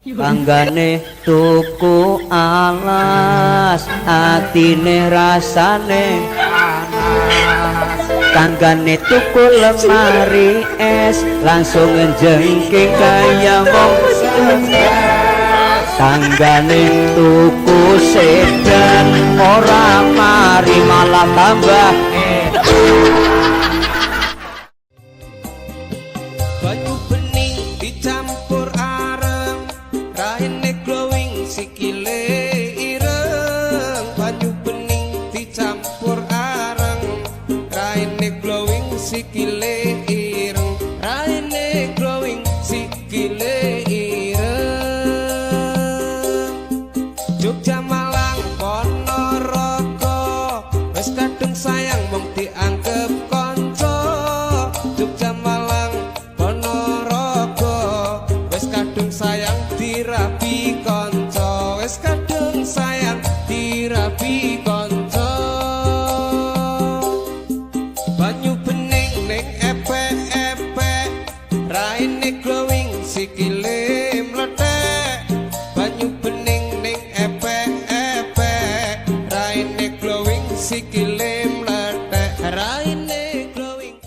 Tanggane tuku alas, atine rasane panas. Tanggane tuku lemari es, langsung njengking kaya wong stres. Tanggane tuku sedan, ora mari malah tambah. Banyu bening dicampur areng, raine glowing sikile ireng. Banyu bening dicampur areng, raine glowing sikile ireng. Raine glowing sikile ireng. Jogja Malang Ponorogo wis kadung sayang mung dianggep kanca. Jogja Malang Ponorogo wis kadung sayang dirabi kanca. Wis kadung sayang dirabi kanca. Banyu bening ning epek-epek, raine glowing sikile mlethek. Banyu bening ning epek-epek, raine glowing sikile mlethek. Raine glowing.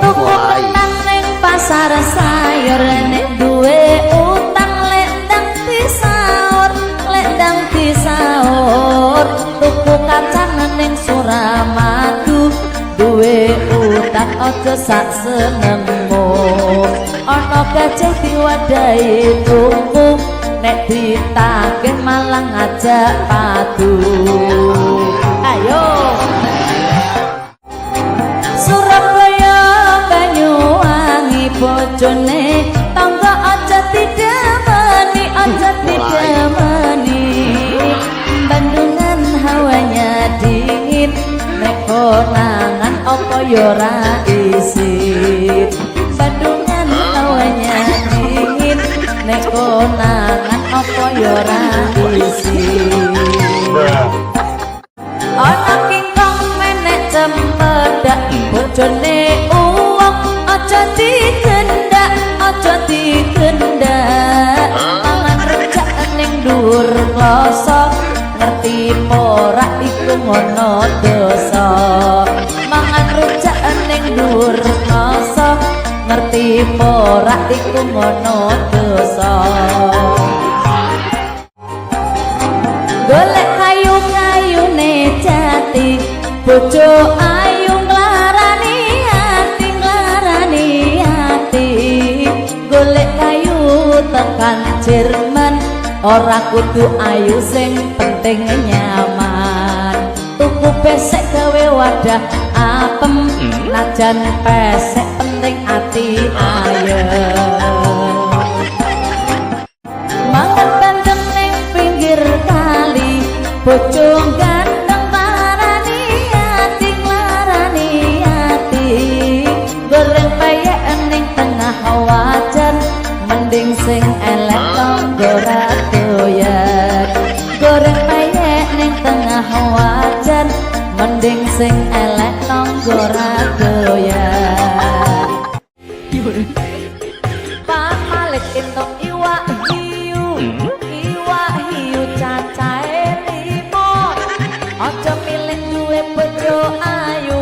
Tuku kenang ning pasar sayur, nek duwe utang lendang disaur, lendang disaur. Tuku kacang ning Suramadu, duwe utang aja sak senengmu. Ana gajah diwadahi tuku, nek ditagih malah ngajak padu. Ayo. Surabaya Banyuwangi bojone tangga aja didemeni, aja didemeni. Bandungan hawanya dingin, nek konangan apa yo ora isin. Bandungan hawanya dingin, nek konangan apa yo ora isin. Ana kingkong menek cempedak, bojone uwong aja digendak, aja digendak. Mangan rujak ning dhuwur kloso, ngerti ora iku ngono dosa. Mangan rujak ning dhuwur kloso, ngerti ora iku ngono dosa. Golek kayu-kayune jati, bojo ayu nglarani ati, nglarani ati. Golek kayu tekan Jerman, ora kudu ayu sing penting nyaman. Tuku besek gawe wadah apem, najan pesek penting ati ayem. Mangan bandeng ning pinggir kali, bojo ganteng parani ati, nglarani ati. Goreng peyek ning tengah wajan, mending sing elek tangga ra doyan. Goreng peyek ning tengah wajan, mending sing elek tangga ra doyan. Pak Malik entuk iwak hiu, iwak hiu cacahe 5. Aja milih duwe bojo ayu,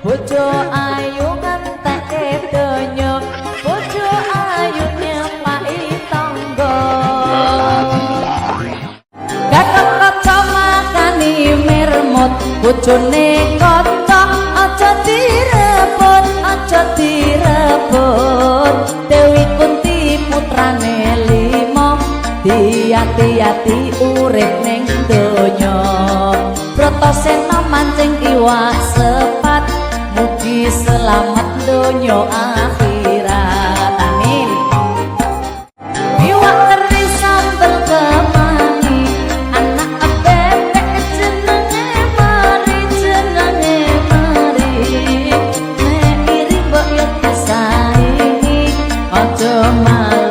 bojo ayu ngentekke donya, bojo ayu nyepaki tangga. Gatot Kaca makani mermut, bojone kaca aja direbut, aja direbut. Dewi Kunti putrane 5, diati-ati urip ning donya. Bratasena mancing iwak sepat, mugi selamat donya akhirat. Amin. Iwak teri sambel kemangi, anak bebek jenenge Mari, jenenge Mari. Nek iri mbok yo disaingi, aja malah